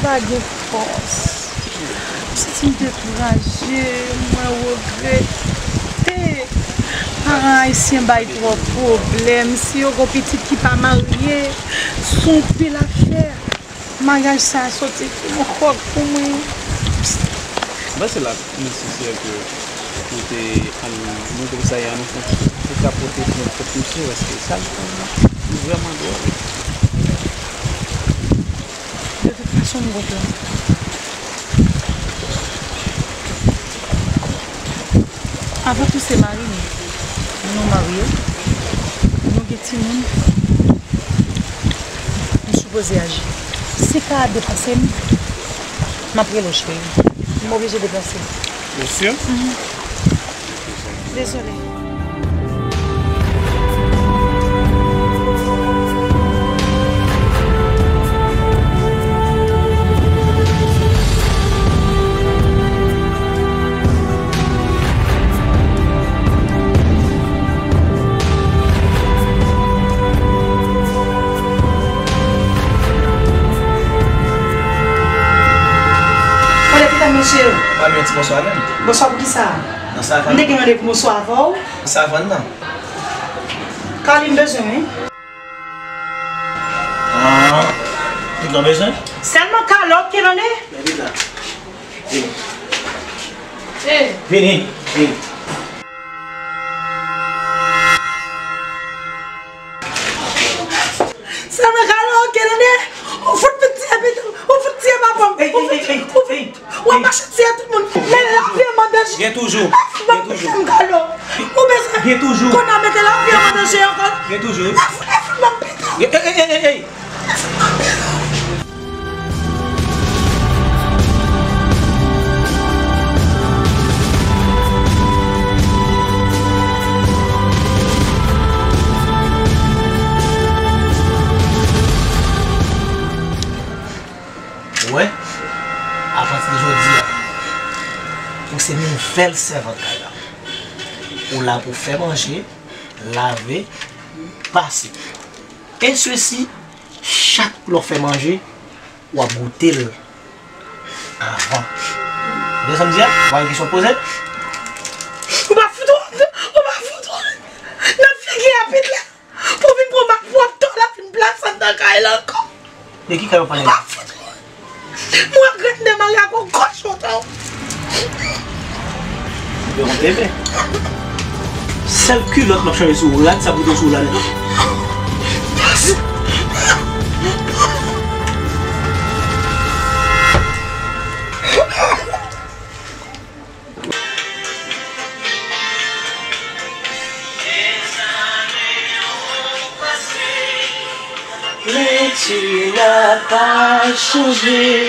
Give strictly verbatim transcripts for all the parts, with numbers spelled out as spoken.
Pa gen fòs. M santi m dekouraje, mwen regrete. Paran ayisyen bay twòp pwoblèm. Si yo gon pitit ki pa marye, se yon pil afè. Maryaj sa a soti pou yon kòb pou mwen. Mwen panse l ap nesesè ke ou te ann, nou te sa y ann fè, ou te ka pote plent kont misye, paske sa l fè an, li vrèman dwòl. De tout fason, m gon plan. Avan tou, se mari m. Nou marye. Nou gen timoun. M sipoze aji. Si ka deplase m, m ap rele w, cheri. M oblije deplase. Ou si? Dezole. Kote pitit mesye yo? Pa gen ti bonswa menm. Bonswa pou kisa? Nan savann. M te gen randevou bonswa avè w. Nan savann nan. Carly, m bezwen wi. Ah, ou bezwen? Sèlman Carly, ok, tande? Men vin la. Vini. Vini, vini. Sèlman Carly, ok, tande? Ou fout vin tiye pitit, ou fout tiye papa m. Ey, ey, ey, ey, ey. W ap mache tiye tout moun. Men lavi m an danje. Gen toujou. Gen toujou. Ou bezwen. Gen toujou. Kounye a mete lavi m an danje ankò. Gen toujou. Ey, ey, ey, ey, ey. Ou wè, apati de jodi a, ou se nouvèl sèvant kay la. Ou la pou fè manje, lave, pase. E sesi, chak lè w fè manje, w ap goute l avan. Ou tande sa m di a? Ou pa gen kesyon poze? Ou pa fout wont? Ou pa fout wont? Nan figi a pitit la. Pou vin pran mak pwòp to la vin plase anndan kay la ankò. De ki kay w ap pale la? Mwen grenn demare ak yon kochon tan. Yo, bebe. Sèl kilòt m ap chanje sou ou, rad sa pou w sou ou la nèt. Mais tu n'as pas changé.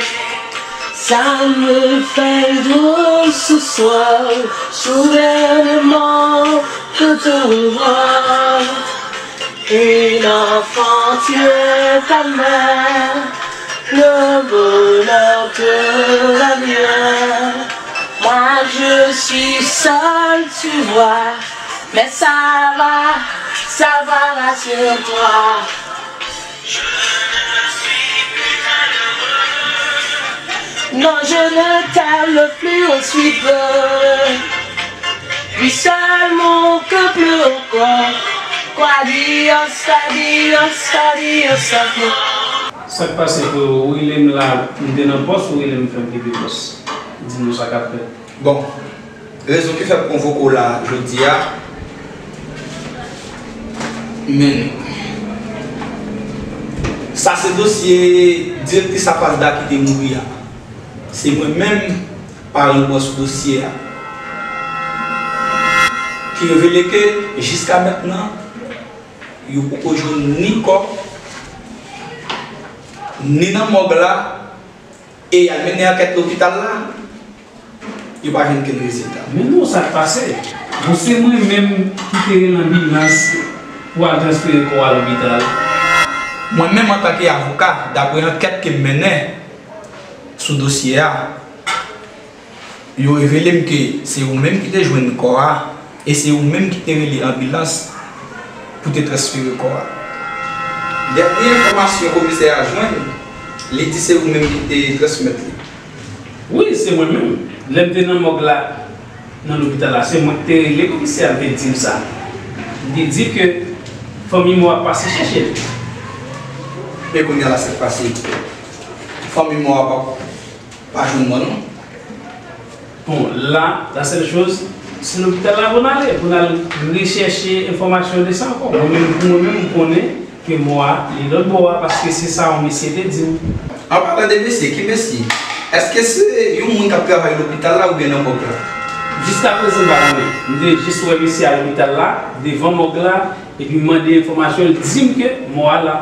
Ça me fait drôle ce soir. Soudainement, de te revoir. Une enfant, tu es ta mère, le bonheur te revient. Moi, je suis seul, tu vois, mais ça va, ça va, rassure-toi. Non, je ne t'aime plus, on suit peu. Lui seul mon cœur pleure encore. Quoi dire, quoi dire, quoi dire, quoi dire. Sa k pase, freo? Ou rele m la, m te nan pòs, ou rele m fè m kite pòs. Di nou sa k ap fèt. Bon, rezon ki fè m konvoke w la jodi a, men sa se dosye direktris Apazda ki te mouri a. Se mwen menm, paran mwen sou dosye a, ki revele ke jiska mentnan, yo poko jwenn ni kò, ni nan mòg la, e y al mennen ankèt lopital la, yo pa jwenn kenn rezilta. Men non, sa k pase? Bon, se mwen menm ki te rele anbilans pou al transfere kò a lopital. Mwen menm, antanke avoka, dapre ankèt ke m mennen sou dosye a, yo revele m ke se ou menm ki te jwenn kò a e se ou menm ki te rele anbilans pou te transfere kò a. Dènye enfòmasyon komisè a jwenn, Li di se ou menm ki te transmèt li. Wi, se mwen menm. Lè m te nan mòg la, nan lopital la, se mwen ki te rele komisè a, l te di m sa. Li te di ke fanmi mò a pase chèche l. E kounye a la, sa k pase? Fanmi mò a pa, pa jwenn mò non. Bon, la, la seule chose, se lopital la pou n ale, pou n al rechèche enfòmasyon de sa ankò. Mwen menm, pou mwen menm, m konnen ke mò a, li lòt bò a, paske se sa yon mesye te di m. An palan de mesye, ki mesye? Èske se yon moun k ap travay lopital la oubyen nan mòg la? Jiskaprezan, m pa konnen. M te jis wè mesye a lopital la, devan mòg la, epi m mande enfòmasyon, l di m ke mò a la.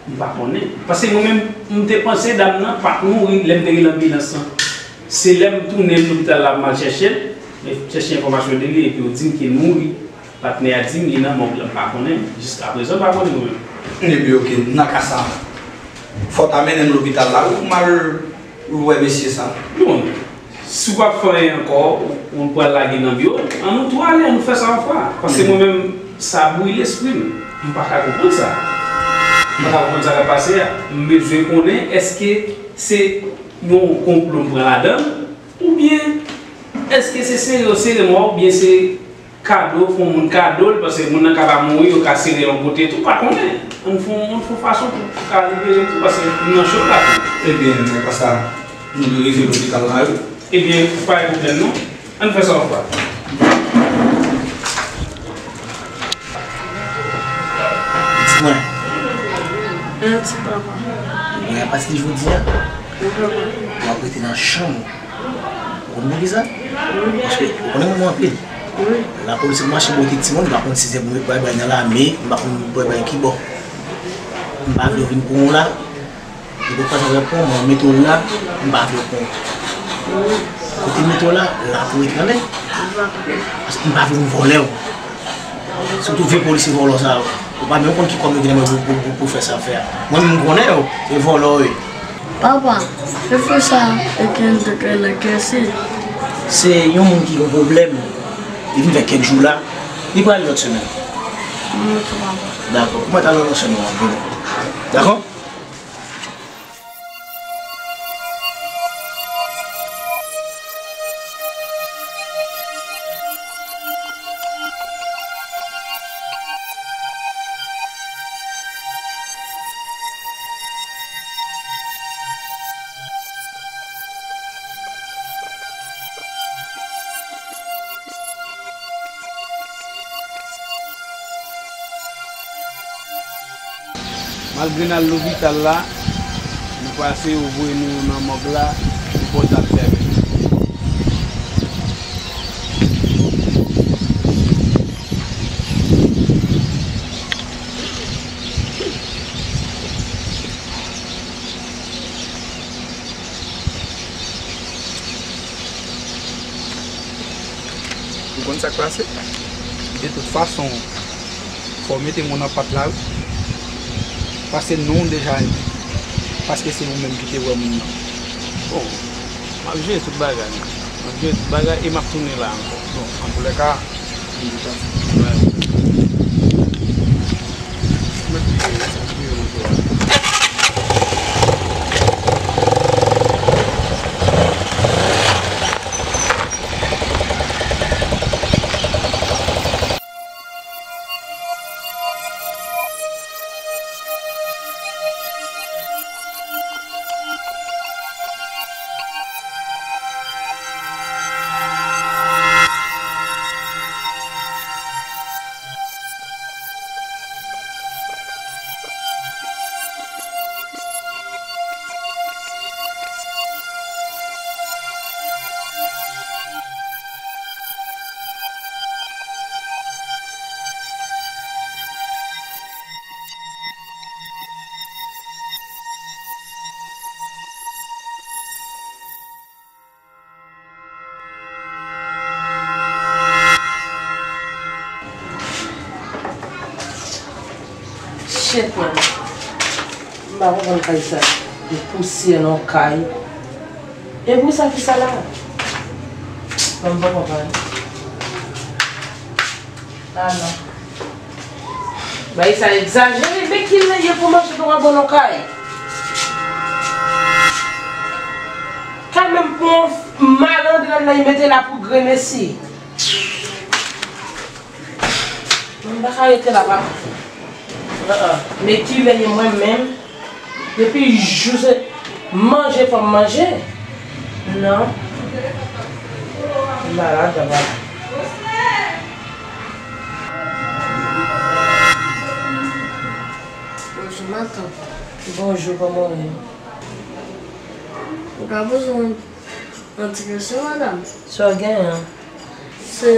M pa konnen. Paske mwen menm, m te panse dam nan pa t mouri lè m te rele anbilans lan. Se lè m tounen lopital la, m al chèche l, m chèche enfòmasyon de li, epi yo di m ke l mouri. Patnè a di m li nan mòg la, m pa konnen. Jiskaprezan, m pa konnen mwen menm. Ebyen, oke, nan ka sa, fò w ta mennen m lopital la, wi, pou m al wè mesye sa. Non. Si w p ap fè anyen ankò, ou, ou pral lage nan biwo, ann nou tou ale, ann nou fè sa yon fwa. Paske mwen menm, sa bouyi lespri m. M pa ka konprann sa. M pa ka konprann sa k ap pase a. M bezwen konnen èske se yon konplo m pran ladan l, oubyen èske se sere yo sere mò, oubyen se kado, fè yon moun kado l, paske moun nan ka pa mouri, yo ka sere l yon kote tou, pa konnen. Ann fè, ann fè yon fason pou, pou ka libere m tou, paske m nan chòk la tou. Ebyen, nan ka sa, nou dwe rive lopital la, wi. Ebyen, pa gen pwoblèm non. Ann fè sa yon fwa. Pitit mwen. Mèsi, papa. Mwen, apati de jodi a, wi, papa, w ap rete nan chanm ou. Ou konn poukisa? Wi. Paske ou konnen moun anpil. Wi. Lapolis ap mache bò kote timoun, m pa konn si se pou met bay bay nan lame, m pa konn bay bay ki bò. M pa vle w vin pran w la. Depi w pa janm pran w, mwen mete w la, m pa vle w pran w. Wi. Kote m mete w la, la pou w rete, tande? Wi, papa. Paske m pa vle w vòlè w. Sitou vye polisye vòlò sa yo. Ou pa menm konn ki kòb yo gen nan men pou, pou, pou, pou fè sa fè a. Mwen menm m konnen yo, se vòlò yo ye. Papa, se frè sa a, e ke n te rele Kèse. Se yon moun ki gen pwoblèm. Li vin fè kèk jou la. Li prale lòt semèn. Wi, oke, papa. Dakò. Ou mèt al nan lòt semèn an, vini. Dakò? Malgre n al lopital la, nou pral seye voye nou nan mòg la pou pòt la fèmen. Ou konn sa k pase? De tout fason, fò w mete mwen nan pat la, wi. Paske non w deja di. Paske se ou menm ki te wè moun nan. Bon, m ap jere tout bagay. M ap jere tout bagay e m ap tounen la ankò. Bon, antoulèka, Shit, man. M pa konprann kay sa. Yon pousyè nan kay. E bri sa ki sa la? Mwen pa konprann. Ah non. Bagay sa egzajere, men ki lè ye pou manje pa bon nan kay? Bon, malandren nan, li mete la pou gremesi. Mwen pa ka rete la, papa. An, an. Men kilè ye mwen menm? Depi jou se manje fò m manje. Non. M pa ladan, papa. Bonjou, matant. Bonjou, kòman w ye? Ou ka poze yon, yon ti kesyon, madanm? Sa w genyen an? Se,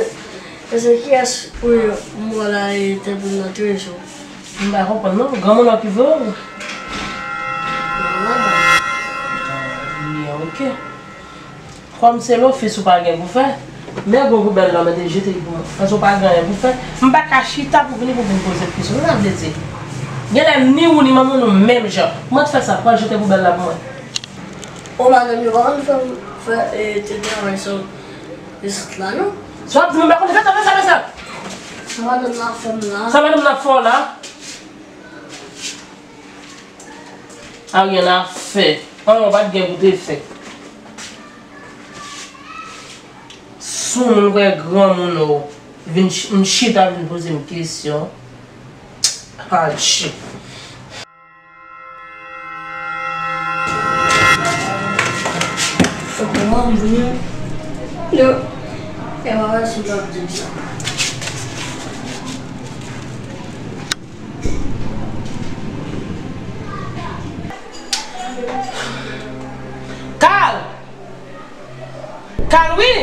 se kiyès ou ye, m wè la, e te vin nan trezò? M pa konprann non, granmoun nan okipe w? Non, madanm. Ah, byen, ok. Kòm se lofis ou pa gen pou fè, men gwo poubèl la, mete jete l pou mwen. Paske w pa gen anyen pou fè. M pa ka chita pou vini pou vin poze l kesyon. Sa sa vle di? Genlè ni ou ni manman nou menm jan. Kòman w t fè sa? Pral jete poubèl la pou mwen. O madanm, yo pa konn fè m fè, e, ti travay sa isit la, non. Sa w ap di m, m pa konn fè sa, fè sa, fè sa. Sa madanm nan ap fè m la. Sa madanm nan ap fè w la? A, rien à faire. An, ou pa t gen pou te fè. Sou moun kwè granmoun ou vin ch-, m chita vin poze m kesyon. Adje. Kòman m vini? Yo. E pa wè si w ap di m sa. Kal! Kal, wi!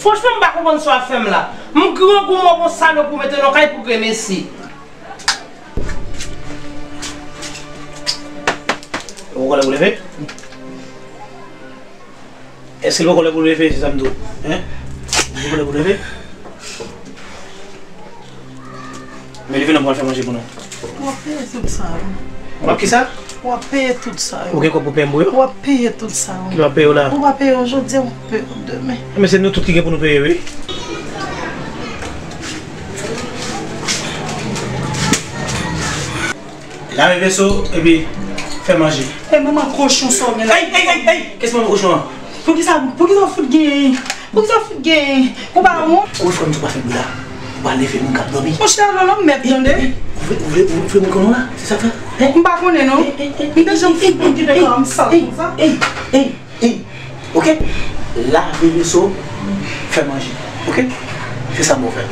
Franchman, m pa konprann sa w ap fè m la. M grangou, m wè w gon salop ou mete nan kay pou gremesi. Ou konn lè pou leve? Èske l poko lè pou leve, se sa m di w? Hein? Li poko lè pou leve? Men leve non, m pral fè manje pou nou. W ap peye tout sa yo. W ap ki sa? W ap peye tout sa yo. Ou gen kòb pou peye m pou yo? W ap peye tout sa yo. Ki w ap peye yo la? Ou pa peye yo jodi a, w ap peye yo demen. Men se nou tout ki gen pou nou peye, wi. Lave veso, epi fè manje. E manman kochon sa w gen la. Ey, ey, ey, ey! Kès manman kochon an? Poukisa, poukisa w fout gen, poukisa w fout gen, ou pa wont? Ou fè m tou pa fè bri la. Ou pa leve moun k ap dòmi. Monchè, alò, lòm mèt, tande. Ou vle, ou vle, ou vle moun konn ou la? Se sa k fè? Hein? M pa konnen, non. M te janm fout moun kite kò m sal konsa. Ey, ey, ey, ey, ey, ey. Ok? Lave veso, fè manje. Ok? Se sa m pou fè.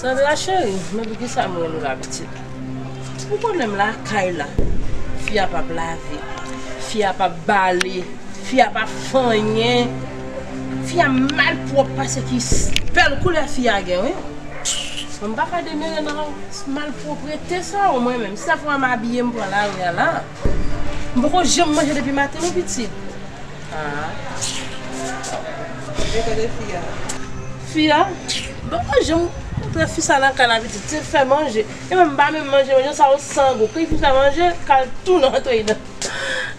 Sandra cheri, men poukisa m rele w la pitit? Ou konnen m lakay la. Fi a p ap lave, fi a p ap bale, fi a p ap fè anyen. Fi a malpwòp pase ki s-, bèl koulè fi a gen, wi. Mwen m pa ka demere nan malpwòpte sa, o mwen menm. Si sa fè m abiye, m pran lari a la. M poko janm manje depi maten, non, pitit. Ah. E kote fi a? Fi a? M poko janm kontre fi sa nan kay la, pitit. Se fè manje. E menm m pa menm manje, manje sa yo san gou. Ki fi fè manje, kal tou nan antre nan.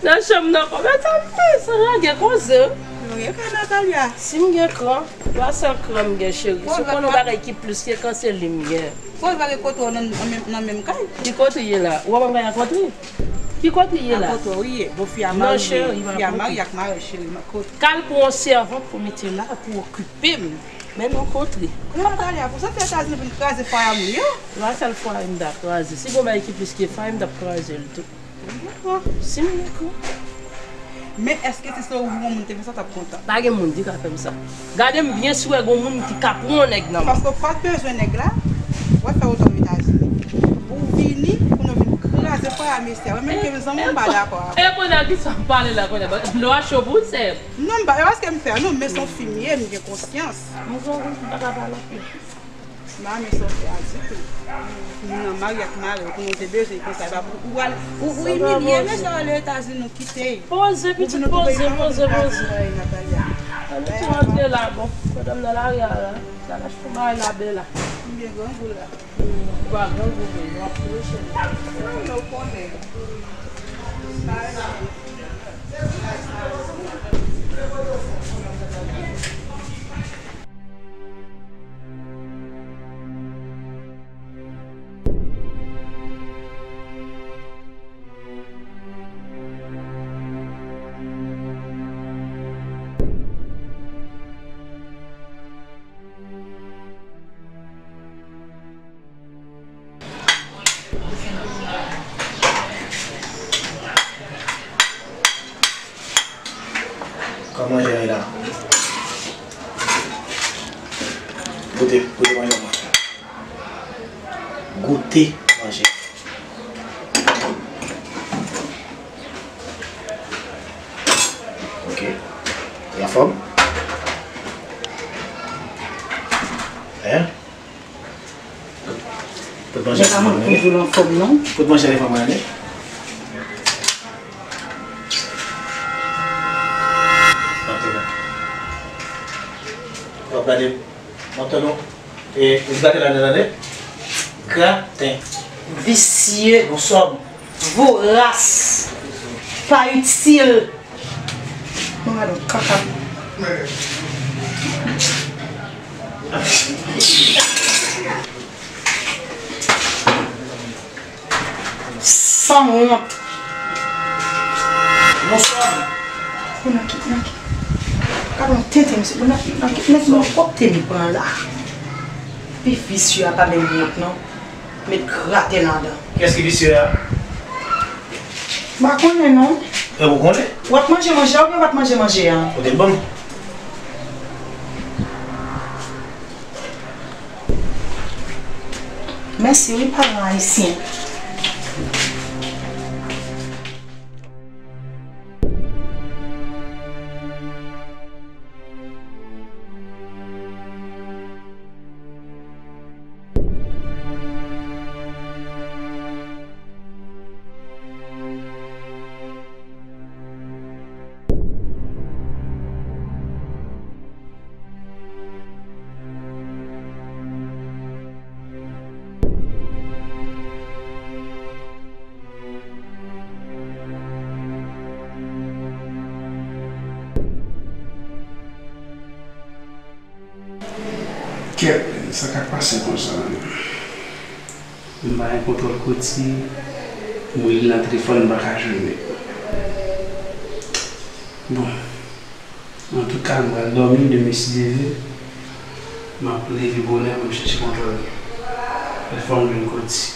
Nan chanm nan, kòman sa m fè? Sa lage koze. Nou gen kran, Natalia? Si m gen kran, pa sèl kran m gen, cheri. Si w konnen yon bagay ki plis ke kran, se li m gen. Pwoze bagay kote w nan, nan menm, nan menm kay. Ki kote w ye la? Ou wè m kay a kote? Ki kote w ye la? A kote w ye? Bon, fi a marye. Non, cheri, fi a marye ak mari, cheri. Kal pou yon sèvant pou mete la, pou okipe m. Men nou kontre. Natalia, pou sa fè Etazini vin kraze fwaya moun yo? Pa sèl fwaya m ta kraze. Si gon bagay ki plis ke fwaya m, m t ap kraze l tou. Si m gen kran. Men èske si se ou yon moun te fè sa, w t ap kontan? Pa gen moun ki ka fè m sa. Gade m byen si w wè gon moun ki ka pran yon nèg nan men m. Paske w pa t bezwen nèg la, w ap fè wote w Etazini. Ou vini pou nou vin kraze fwaya mesye a. Mwen menm ke zanmi m pa dakò avè w. E kounye a kisa w ap pale la kounye a? Dlo a cho pou w sè. Non, m pa, e pa paske m pè, non, men se yon fi m ye, m gen konsyans. Mwen zanmi m pa ka pale anpil. M pa renmen sa w fè a ditou. Moun nan marye ak mari w, konnen w te bezwen konsa, epi ou, ou al, ou, ou imilye mesye ale Etazini, ou kite. Poze, pitit, poze, poze, poze. Ann nou tou antre la, bon. Pandan m nan lari a la, m al achte yon bagay la, Bella. M gen grangou la. Ou pa grangou vre, w ap fini cheri. Mwen menm ou konnen. Kòman manje a ye la? Goute, goute manje mwen. Goute manje. Ok. Li anfòm? Hein? Pot manje a anfòm, non? Pot manje a anfòm, non? W ap gade. Mwen tande w. E, e graten la, tande? Graten. Visye. Yon sòm. Voras. Pa itil. Mwen gade yon kaka. Sanwont. Bonswa. Ou nan ki, nan ki? Gade yon tenten, mesye. Ou nan, nan ki, nan ki pwòpte m pran la? Pi visye a pa menm wont, non. Met graten ladan. Kiyès ki visye a? M pa konnen, non. E ou konnen? W ap manje manje a oubyen w pa t manje manje a? Ou te ban m. Mèsi wi, paran ayisyen. Kèt, sa k ap pase konsa menm? M pa gen kontwòl koti, m rele nan telefòn, m pa ka jwenn li. Bon, antouka, m pral dòmi, demen si Dye vle, m ap leve bonè pou m chèche kontwòl li. Fò m jwenn koti.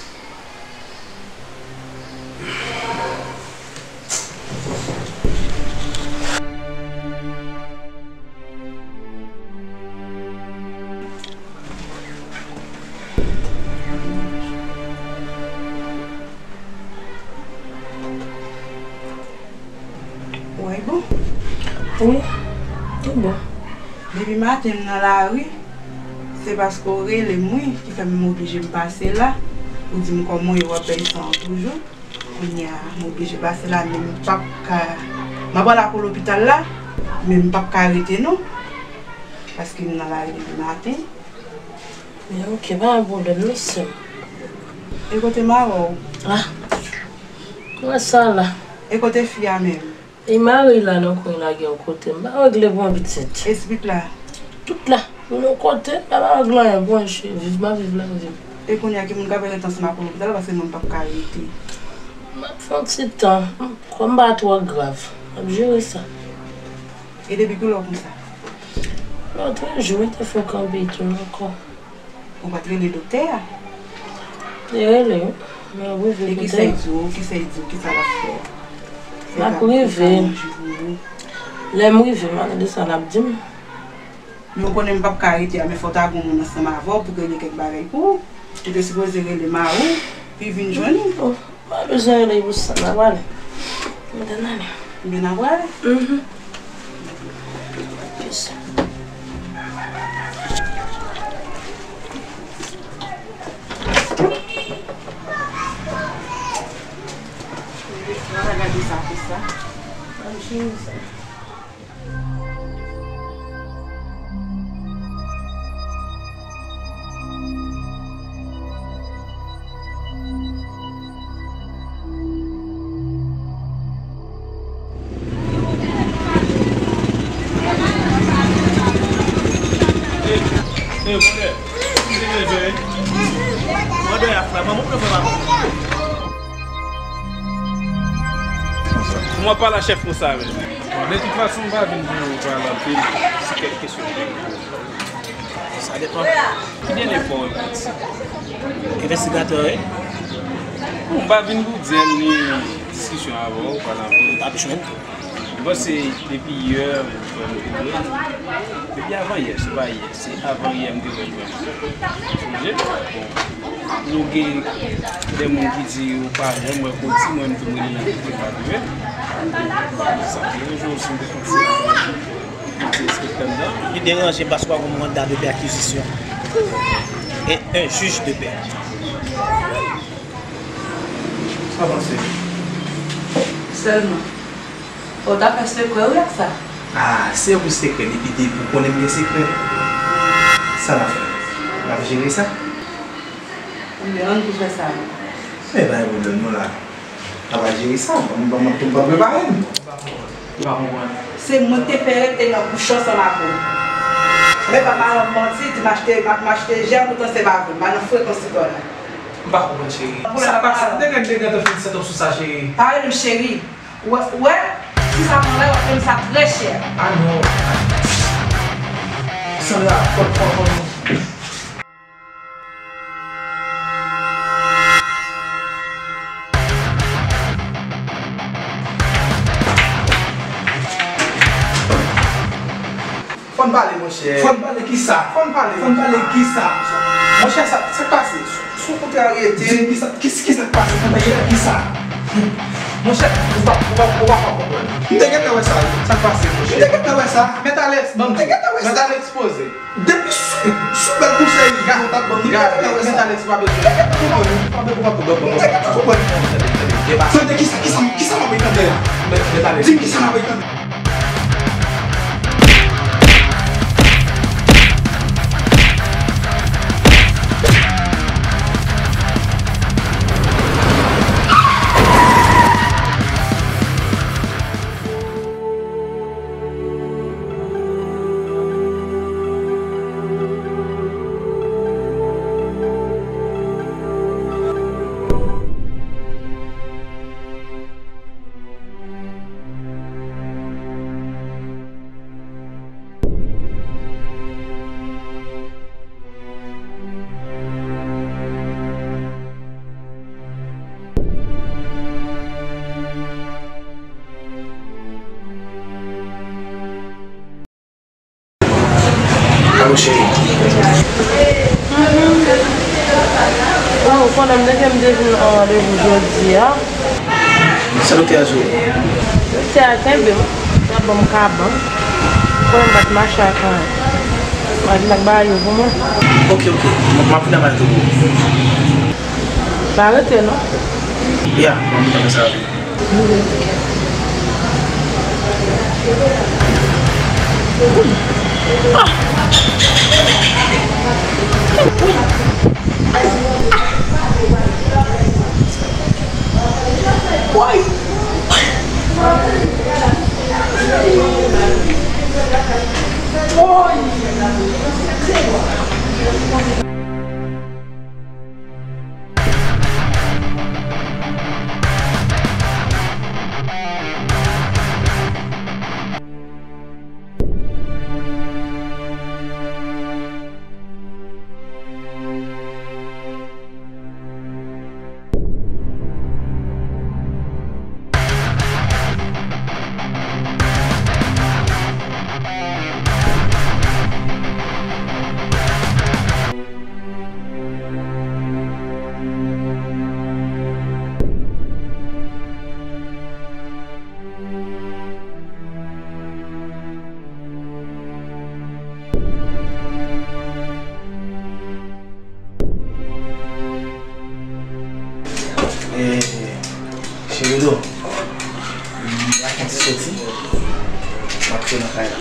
Ou wè bon? Wi, li bon. Depi maten m nan lari, se paske w rele m wi ki fè m oblije m pase la. Ou di m kòman w ye, w ap bay san an toujou. Kounye a, m oblije pase la, men m p ap ka, m ap pral pou lopital la, men m p ap ka rete non, paske m nan lari depi maten. Men ok, pa gen pwoblèm non, sè m. E kote mari w? Ah, kòman sa la? E kote fi a menm? E mari la nan kwen la gen yon kote. M pa regle pou yon pitit. Esprit la? Tout la. Yon kote, m pa regle anyen pou yon cheri. Viv, m ap viv la, m viv. E kounye a, ki moun k ap ret ansanm ak ou lopital la, paske mwen m p ap ka rete. M ap fè yon ti tan. Kòm m pa twò grav. M ap jere sa. E depi kilè w konsa? Lòt jou, m te fè w kanpe tou ankò. Ou pa t rele doktè a? Li rele, wi. Men wi, vin kote m. E kisa l di w? Kisa l di w? Kisa l ap fè? M ap rive. Lè m rive, m a gade sa l ap di m. Men ou konnen m p ap ka rete a, men fò ta gen moun ansanm avè w pou k regle kèk bagay pou ou. Ou te sipoze rele mari w, pou l vin jwenn ou. Pa bezwen rele pou sa, n a prale. Mete n ale. Ebyen, n a prale? Mhm. Yes. N a gade sa pou sa. Ban m chini sa. Mwen dòmi a frè, mwen, mwen pran frè pa mwen. Kòman pale a chèf konsa menm? De tout fason, m pa vin pou pale anpil, se kèk kesyon. Sa depann. Ki dènye fwa w wè polisye? Envestigatè, wi. Bon, m pa vin pou djèl ni diskisyon avè w, pale anpil. M pa bezwen. M panse depi yè, m fè m te wè. Depi avan yè, se pa yè, se avan yè m te wè l vrèman. Sonje? Bon. Nou gen de moun ki di yo pa janm wè Koti, mwen menm tou m rele nan kote pa rive. Sa te yon jou osi m te panse m te enspektè m nan. Li deranje m paske w pa gen yon manda de pèkizisyon e un juge de paix. Sa panse? Sèlman. Fò w ta fè sekrè wi ak sa. Ah, se yon sekrè, depi depi ou konnen m gen sekrè. Sa n ap fè? N ap jere sa? Ebyen, ann pou fè sa non. Men pa gen pwoblèm non la. N ap al jere sa, ban m, ban m, ban m prepare m. Ou pa konprann? Se mwen k te fè rete nan kouch ansanm ak ou. Men pa madanm manti, di m achte, m ap m achte jèm, poutan se pa vre, m pa nan frekans ti kò la. M pa konprann, cheri. Sa k pase? M te gen, m te gentan fin sèt op sou sa, cheri. Pa rele m cheri. Ou wè, ou wè, si sa pran lè, w ap peye m sa trè chè. Ah non. Sandra, fò, fò, fò nou. Fò n pale, monchè. Fò n pale kisa? Fò n pale. Fò n pale kisa? Monchè, sa, sa k pase? Sou, sou kontraryete. Di m kisa, kis-, kisa k pase? Fò n pale kisa? Monchè, ou pa, ou pa, ou pa, pa konprann. M te gentan wè sa, wi. Sa k pase, monchè? M te gentan wè sa. Mèt Alex, ban m di. M te gentan wè sa. Mèt Alex, poze. Depi sou, sou bèl konsèy li, gade, ou t ap ban m, m te gentan wè sa. Mèt Alex, ou pa bezwen. M te gentan konprann. Ou pa bezwen, ou pa bezwen, ou pa bezwen. M te gentan konprann. Tande, kisa, kisa, kisa m ap tande a? Mèt Alex. Di m kisa m ap tande. Alo, cheri. Oh, ou konnen m te gen m te jwenn yon randevou jodi a. Sa doktè a di w? Doktè a kenbe m, l ap ban m kaban. Konnen m pa t mache ak anyen. M a vin ak bagay yo pou mwen. Oke, oke. M ap vin ak bagay yo pou ou. Pa rete non. Ya, m ap vin ak sa. Eh, cheri Dodo, m ap fè yon ti soti. M ap kite nan kay la.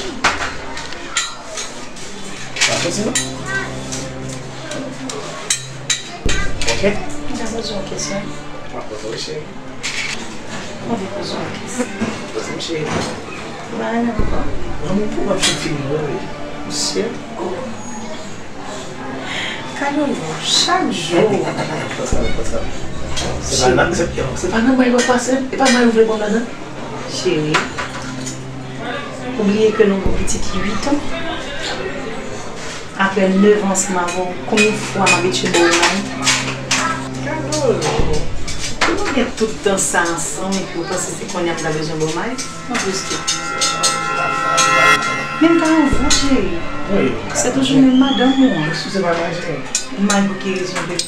Pa soti non. Ok. M ta poze yon kesyon. M ap poze w, cheri. M anvi poze w yon kesyon. Poze m, cheri. Ou pa renmen m ankò? Lanmou pou w ap janm fini non, wi. Mesye. Kalolo, chak jou. Se pa nan, se, se pa nan may w ap pase, e pa may ou vle pran ladan? Cheri, ou bliye ke nou gon pitit uit an? Apre nèf an ansanm avè w, konbyen fwa m abitye ba w may? Kalolo, pou nou gen tout tan sa ansanm epi ou panse se kounye a m ta bezwen ba w may? Mwen plis ke. Men m pa anvi w, cheri. Wi. Se toujou menm madanm ou an. Eskize m, madanm. May pou ki rezon, baby?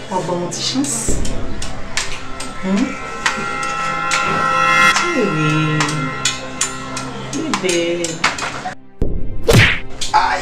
W ap ban m yon ti chans? Hmm? Cheri. Bebe. Ay!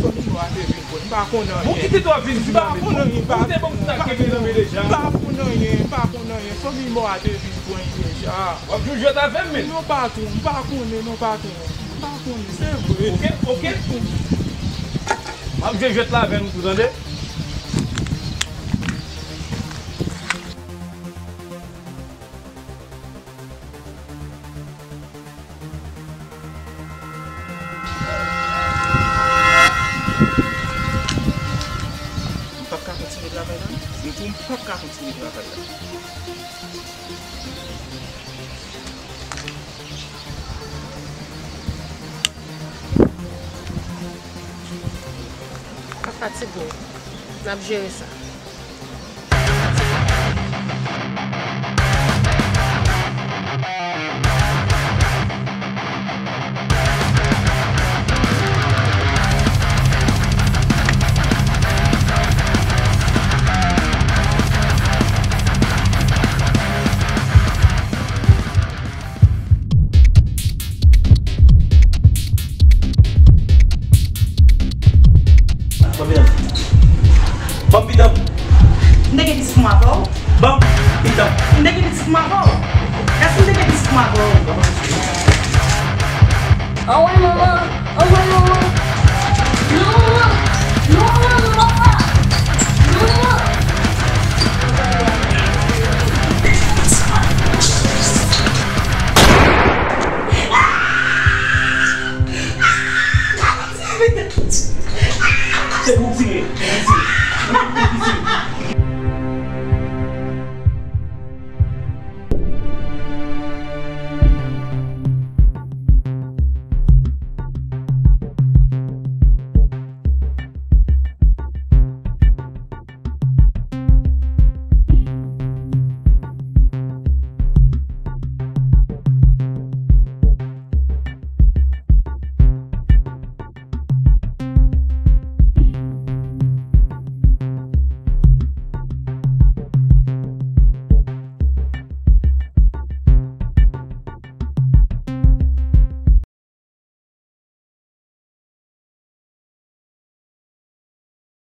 Fanmi mò a te vin pran. M pa konn anyen. Bon, kite to ap vin di m pa konn anyen, m pa, ou te ban m sa kenbe nan men deja. M pa konn anyen, m pa konn anyen. Fanmi mò a te vin pran deja. W ap jwe jwèt avè m, men. Non, patwon, m pa konnen, non, patwon. M pa konnen, se vre. Oke, oke. M ap jwe jwèt la avè nou tou, tande? M p ap ka kontinye travay la. M tou, m p ap ka kontinye travay la. Pa fatige w. N ap jere sa. Ban m pitit mwen. Ban m pitit mwen. M te gen pitit mwen avè w? Ban m pitit mwen. M te gen pitit mwen avè w? Èske m te gen pitit mwen avè w? Anwey manman! Anwey manman! Non manman! Non manman!